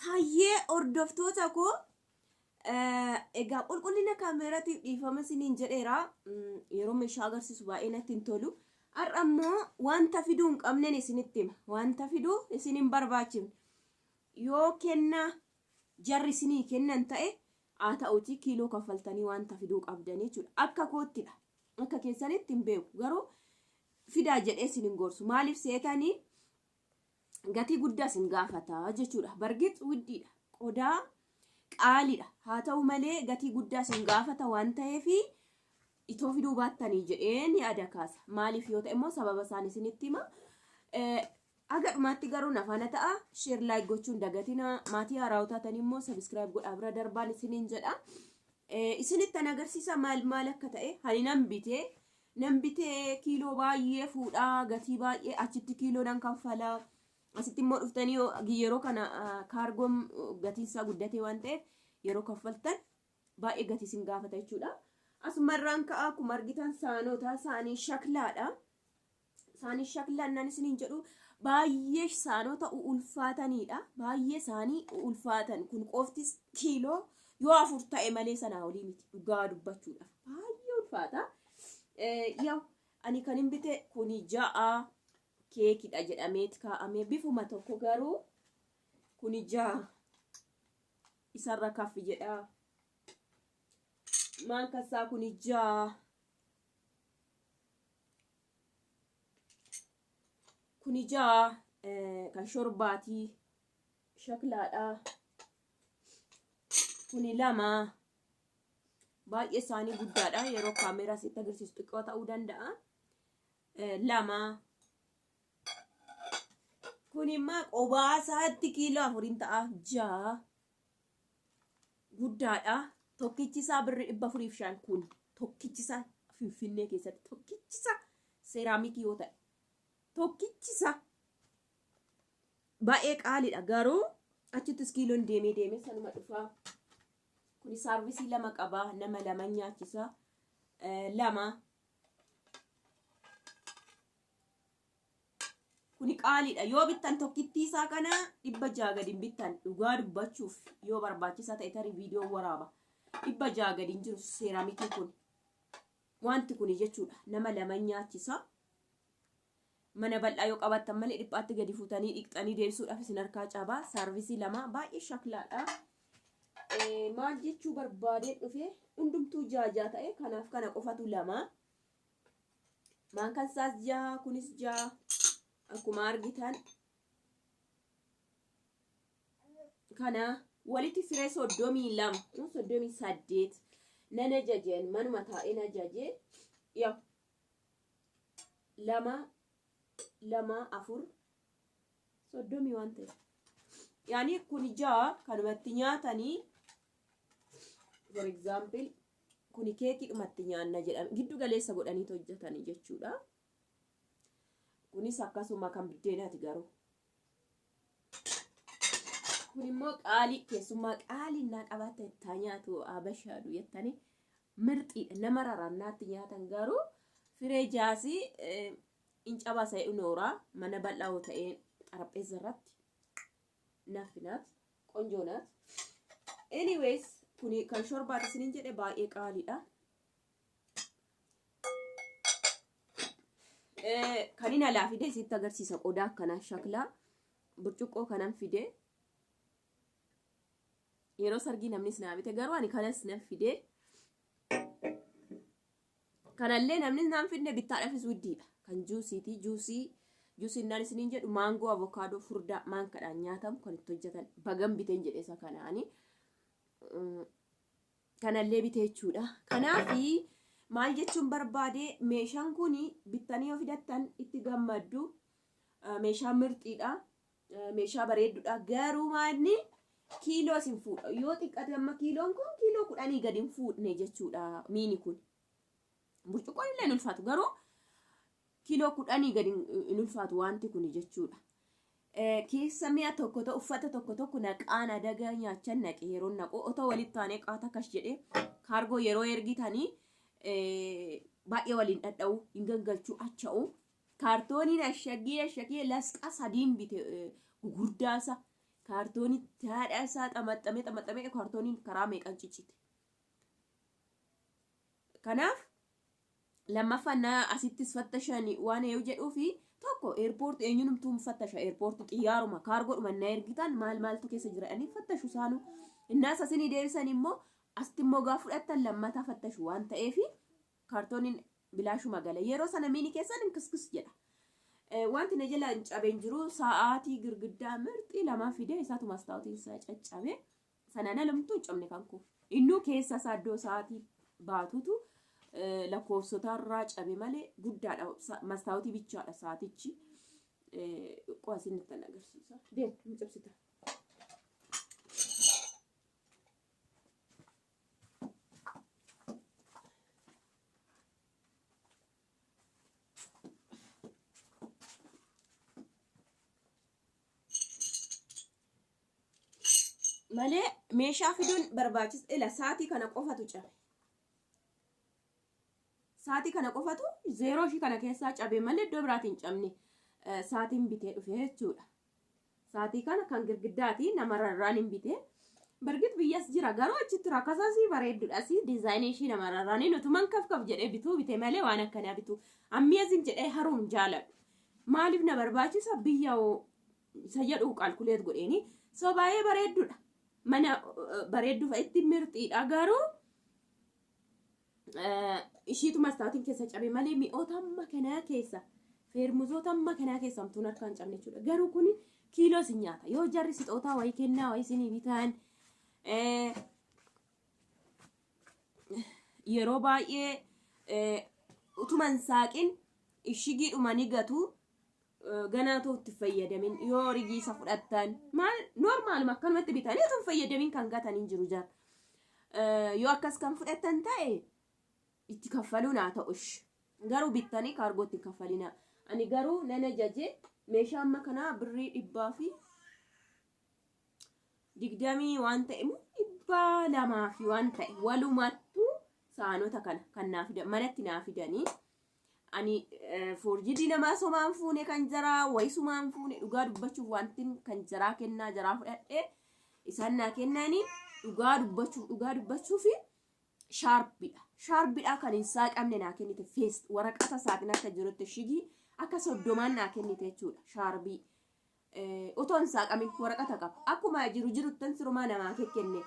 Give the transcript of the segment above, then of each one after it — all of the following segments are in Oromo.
Hayyee hordoftoota koo, egaa qulqullina kaameeraatiif dhiifama isiniin jedheera. Yeroo meeshaa agarsiisu baay'ee natti hin tolu. Har'a immoo wanta fiduu hin qabnen isinitti hima. Wanta fiduu isin hin barbaachifne. Yoo kennaa jarri isinii kennan ta'e haa ta'utii kiiloo kaffaltanii wanta fiduu qabdan jechuudha. Akka koottidha. Akka keessanitti hin beeku. Garuu fidaa jedhee isin hin gorsu. Maaliif seetanii gatii guddaa isin gaafata jechuudha. Bargix widdiidha. Qodaa qaaliidha. Haa ta'u malee gatii guddaa isin gaafata waan ta'eef itoo fiduu baattanii jedheen yaada kaasa. Maaliif yoo ta'e immoo sababa isaan isinitti hima. Haga dhumaatti garuu na faana ta'a. Share like gochuun dagatina. Maatii haaraa taatan immoo subscribe godhaa bira darbaan isiniin jedha. Isinittan agarsiisa maal maal akka ta'e. Hani nan bitee nan bitee kiiloo baay'ee fuudhaa gatii baay'ee achitti kiiloo nan kaffala. Asitti immoo dhuftanii yeroo kana kaargoon gatiin isaa guddatee waan ta'eef yeroo kaffaltan baay'ee gatii isin gaafata jechuudha. Asumarraan ka'a akkuma argitan saanota saanii shaklaadha. Saanii shaklaan naan isiniin jedhu baay'ee saanota ulfaataniidha. Baay'ee isaanii ulfaatan kun qoftis kiiloo yoo 4 ta'e malee sanaa olii miti dhugaa dubbachuudhaaf baay'ee ulfaata. Yaa ani kan hin bite kuni 6 keekidha jedhameet kaa'amee bifuma tokko garuu kuni 6 isarra kaffi jedha. Maankasaa kuni 6. Kuni 6 kan shorbaatii shaklaadha. Kuni 2 baay'ee isaanii guddaadha. Yeroo kaameeraa sitti agarsiisu xiqqoo ta'uu danda'a. 2 kun immoo qobaa isaatti kiiloo afuriin ta'a. 6 guddaadha. Tokkichi isaa birri 405 kun tokkichi isaa Finfinnee keessatti tokkichi isaa seeraamikii yoo ta'e tokkichi isaa baay'ee qaaliidha garuu achittis kiiloon deemee deemee sanuma dhufaa. Kuni saarvisii 2 qaba nama 2 nyaachisa 2. Kuni qaaliidha. Yoo bittan tokkittii isaa kana 600 gadi hin bittan. Dhugaa dubbachuuf yoo barbaachisaa ta'e tarii viidiyoo waraaba. 600 gadi hin jiru seeraamikii kun. Wanti kuni jechuudha. Nama 2 nyaachisa. Mana bal'aa yoo qabaattan malee dhiphaatti gadi fuutanii dhiqxanii deebisuudhaaf isin harkaa cabaa. Saarvisii 2 baay'ee shaklaadha. Maal jechuu barbaadeen dhufe hundumtuu jaajaa ta'e kanaaf kana qofatu 2. Maankan isaas 6 kunis 6 akkuma argitan kana walitti firee 32 38 nan ajajeen manuma taa'een ajaje yaa 2 2 4 30 waan ta'e yaani kun 6 kanumatti nyaatanii for example Kuni keekiidhumatti nyaanna jedhame giddu galeessa godhaniitu hojjetanii jechuudha. Kunis akkasuma kan biddeenaati garuu. Kun immoo qaalii keessummaa qaalii naa qabaatte ittaa nyaatu abashaadhu jettanii mirxiidha nama raraannaatti nyaatan garuu firee jaasii in cabasa inooraa mana bal'aa yoo ta'e xarapheessa irratti naffinaat ቆንጆ ናት። Anyways kuni kan shorbaati isiniin jedhe baay'ee qaaliidha. Kan inni alaa fide sitti agarsiisa qodaa akkanaa shaklaa burcuqqoo kanan fide yeroo sargii namnis naa bite garuu ani kanas nan fide Kanallee namni naan fidne bittaadhaafis widdiidha. Kan juusiiti. Juusii juusiin naan isiniin jedhu maangoo avokaadoo furdaa maankadhaan nyaatamu kan itti hojjetan bagan biteen jedhe isa kanaani. Kanallee bitee jechuudha. Kanaafi maal jechuun barbaade meeshaan kun bittanii yoo fidattan itti gammaddu. Meeshaa mirxiidha. Meeshaa bareeddudha. Garuu maalni kiiloo isin fuudha. Yoo xiqqate amma kiiloon kun kiiloo 10 gadi hin fuudhne jechuudha miini kun. Burcuqqoon illee hin ulfaatu garuu kiiloo 10 gadi hin ulfaatu wanti kun jechuudha. Keessa mi'a tokko tokko uffata tokko tokko naqaan adaga nyaachan naqe yeroo naqu otoo walitti taanee qaata kash jedhee kaargoo yeroo ergitanii baay'ee waliin dhadha'u hin gangalchuu acha'u kaartooniin ashagee ashagee lasqa sadiin bite gugurdaasa Kaartoonitti haadha isaa xamaxamee xamaxamee kaartooniin karaa meeqan ciccite. Kanaaf lammaffaan na asittis fattashan waan eeyu jedhuu fi tokko eerpoortii eenyunumtuu fattasha eerpoortii xiyyaaruma kaargoodhuma na ergitan maal maaltu keessa jira jedhanii fattashu isaanuu. Innaas asinii deebisan immoo asitti immoo gaafa fudhattan lammataa fattashu waan ta'eef kaartooniin bilaashuma gala. Yeroo sana miini keessan kiskis jedha. Wanti na jala hin cabeen jiru sa'aatii girgiddaa mirxii lamaa fide isaatu mastaawutiin isaa caccabe. Sanaan alamtuu hin cabne kan koo. Innuu keessa isaa iddoo sa'aatii baatutu lakkoofsota irraa cabe malee guddaadha. Mastaawutii bichaadha sa'aatichi. Qo'a isinitti agarsiisa. Deem hin cabsita. Malee meeshaa fiduun barbaachisa. Ila sa'aatii kana qofatu cabe. Sa'aatii kana qofatu zeeroo ishii kana keessaa cabe malee iddoo biraatiin cabne sa'aatiin bitee dhufe jechuudha. Sa'aatii kana kan girgiddaati nama rarraan hin bite. Bargit biyyas jira garuu achitti rakasasii bareeddudhasi diizaayinii ishii nama rarraanii nutuman kaf kaf jedhee bituu bite malee waan akkanaa bituu. Ammiyaziin jedhee haruun jaaladhu. Maaliif na barbaachisa biyya isa jedhu qaalkuleet godheeni. So baay'ee bareeddudha. Mana bareedduu fa'itti mirxiidha garuu ishiitu mastaatiin keessa cabe malee mi'oota amma kanaa keessa feermuzoota amma kanaa keessa hamtuun harkaa hin cabne jechuudha. Garuu kun kiiloo isin nyaata. Yoo jarri sixootaa wayii kennaa wayii isinii bitan yeroo baay'ee utuma hin saaqin ishigiidhuma ni gatu ganaa too itti fayyadamin yoo rigii isa fudhattan maal noormaaluma akkanumatti bitanii otoo hin fayyadamin kan gatan hin jiru jara. Yoo akkas kan fudhattan ta'e itti kaffaluun haa ta'ush. Garuu bittanii kaargoo itti kaffalina. Ani garuu nan ajaje meeshaa amma kanaa birrii 120 waan ta'e immoo 200 fi waan ta'e walumattuu saanota kana kan naa fidan manatti naa fidanii ani foorjidii namaa somaan fuune kan jaraa wayisumaan fuune dhugaa dubbachuuf wantin kan jaraa kennaa jaraa fudhadhe isaan naa kennanii dhugaa dubbachuuf dhugaa dubbachuuf shaarpidha. Shaarpidha kan hin saaqamne naa kennite fees waraqata isaatiin akka jirutti shigii akka 30n naa kennite jechuudha shaarbii. Otoo hin saaqamin waraqata qaba. Akkuma jiru jiruttan sirumaa namaa kenne.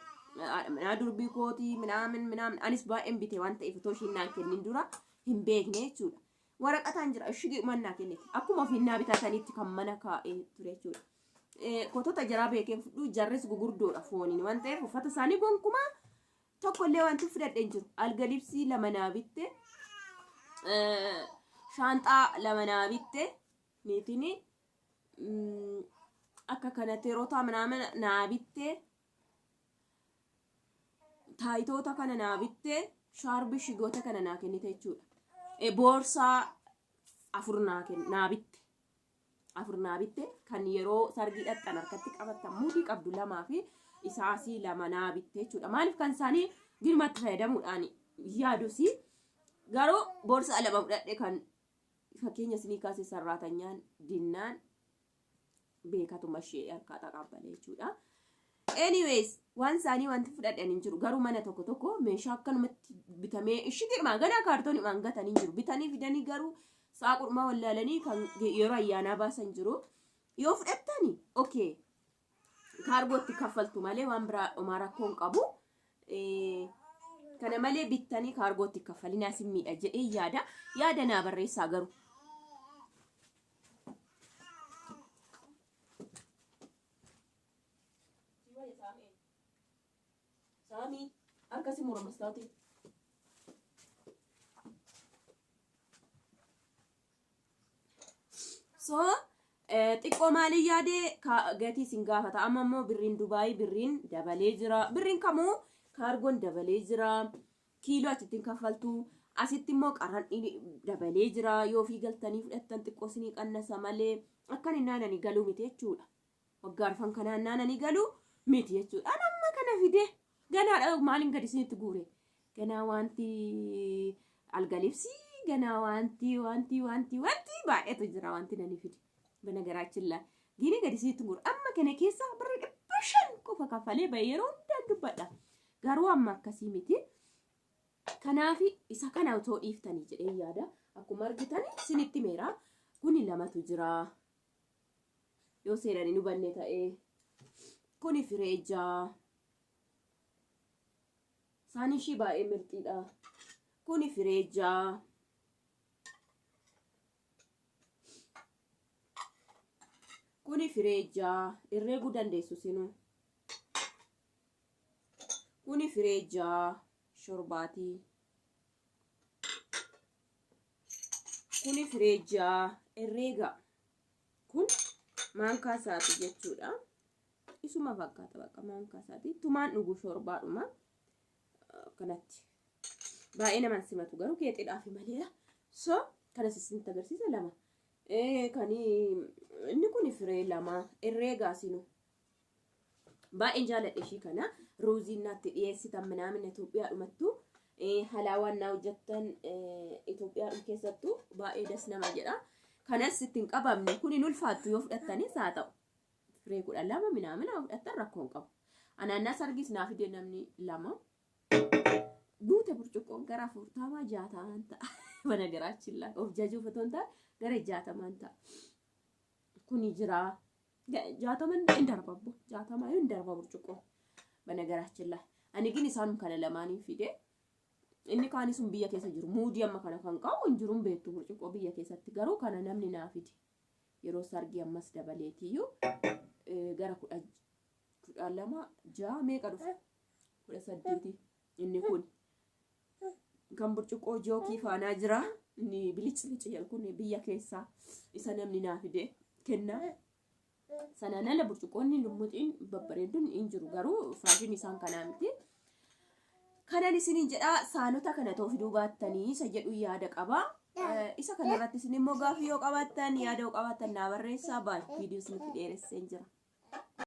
Naa durbii kootii minaamin minaamin anis baay'een bite waan ta'eef otoo ishiin naan kennin dura hin beekne jechuudha. Waraqataan jira ishigiidhumaan naa kennite. Akkuma ofiin naa bitatanitti kan mana kaa'ee ture jechuudha. Kotota jaraa beekeen fudhuu jarris gugurdoodha fooniin waan ta'eef uffata isaanii gonkumaa tokkollee wanti fudhadhe hin jiru. Alga libsii lama naa bitte. Shaanxaa lama naa bitte. Niitiin akka kanateerota minaamin naa bitte. Taayitoota kana naa bitte. Shaarbii shigoota kana naa kennite jechuudha. Boorsaa afur naa bitte. Afur naa bitte kan yeroo sargii dhaqxan harkatti qabattan muudii qabdu lamaa fi isaasii lama naa bitte jechuudha. Maaliif kan isaanii girmatti fayyadamuudhaan yaadusi garuu boorsaa lama fudhadhe kan fakkeenya isinii kaase sarraatanyaan dinnaan beekatuma ishee harkaa xaqaabbale jechuudha. Anyways, waan isaanii wanti fudhadhan hin jiru. Garuu mana tokko tokko meeshaa akkanumatti bitamee ishigiidhumaan ganaa kaartooniidhumaan gatan hin jiru. Bitanii fidanii garuu saaqudhumaa wallaalanii kan yeroo ayyaanaa baasan jiru. Yoo fudhattani okay kaargootti kaffaltu malee waan biraa homaa rakkoo hin qabu. Kana malee bittanii kaargootti kaffalinaa sin miidha jedhee yaada. Yaada naa barreessaa garuu. Saamii harka si mura mastaatiin. So xiqqoo maaliin yaade gatii isin gaafata. Amma immoo birriin Dubaayii birriin dabalee jira. Birriin kamuu kaargoon dabalee jira. Kiiloo achitti hin kaffaltu. Asitti immoo qarranni dabalee jira. Yoo ofii galtanii fudhattan xiqqoo isinii qannasa malee akkan hin naananii galuu miti jechuudha. Waggaa arfan kanaan naananii galuu miti jechuudha. An amma kana fide ganaadha maaliin gadi isinitti guure. Ganaa wanti algalibsii ganaa wanti wanti wanti wanti baay'eetu jira wanti nani fide. Bana garaachillaa. Gini gadi isinitti guure. Amma kana keessa birrii kaffalee ba'e yeroo hundaan dubbadha. Garuu amma akkasii miti. Kanaaf isa kana otoo dhiiftanii jedhee yaada. Akkuma argitan isinitti meera. Kuni lamatu jira. Yoo seeraan hin hubanne ta'e. Kuni fireejaa. Saaniin ishii baay'ee mirxiidha. Kuni fireejaa. Kuni fireejaa. Herreeguu dandeessu sinuu. Kuni fireejaa shorbaatii. Kuni fireejaa herreega. Kun maankaa isaati jechuudha. Isuma fakkaata bakka maankaa isaati. Tumaan dhugu shorbaadhuma. Akkanatti. Baay'ee nama hin simatu garuu geexidhaaf maleedha. So kanas isinitti agarsiisa lama. Kan inni kun firee lama herreegaa sinu. Baay'een jaaladha ishii kana. Ruuziin naatti dhiyeessitan minaamin Itoophiyaa dhumattu. Halaawaan naa hojjettan Itoophiyaa keessattuu baay'ee das nama jedha. Kanas itti hin qabamne kun hin ulfaattu yoo fudhattanis haa ta'u. Firee 12 minaamina yoo fudhattan rakkoo hin qabu. Anaannaas argis naa fide namni lama. Guute burcuqqoon gara 40 60 ta'a. Mana garaachiin laa of jajuuf otoo hin taane gara 60 ta'a. Kuni jira. 60 hin darba abbo. 60 hin darba burcuqqoon. Mana garaachiin laa. Ani gin isaanum kana lamaaniin fide. Inni kaani sun biyya keessa jiru. Muudii amma kana kan qabu hin jiru hin beektu burcuqqoo biyya keessatti garuu kana namni naa fide. Yeroo sargii ammas dabaleetiyyuu gara 12 6 meeqa dhufe 18 inni kun kan burcuqqoo jookii faanaa jira inni bilici lici jedhu kun biyya keessaa isa namni naa fide kennaa sanaan ala burcuqqoonni lummuxiin babbareedduun hin jiru garuu faashinii isaan kanaa miti. Kanan isiniin jedha saanota kana too fiduu baattanii isa jedhu yaada qaba. Isa kanarratti isin immoo gaafii yoo qabaattan yaada yoo qabaattan naa barreessaa baay'ee viidiyoo isinitti dheeresseen jira.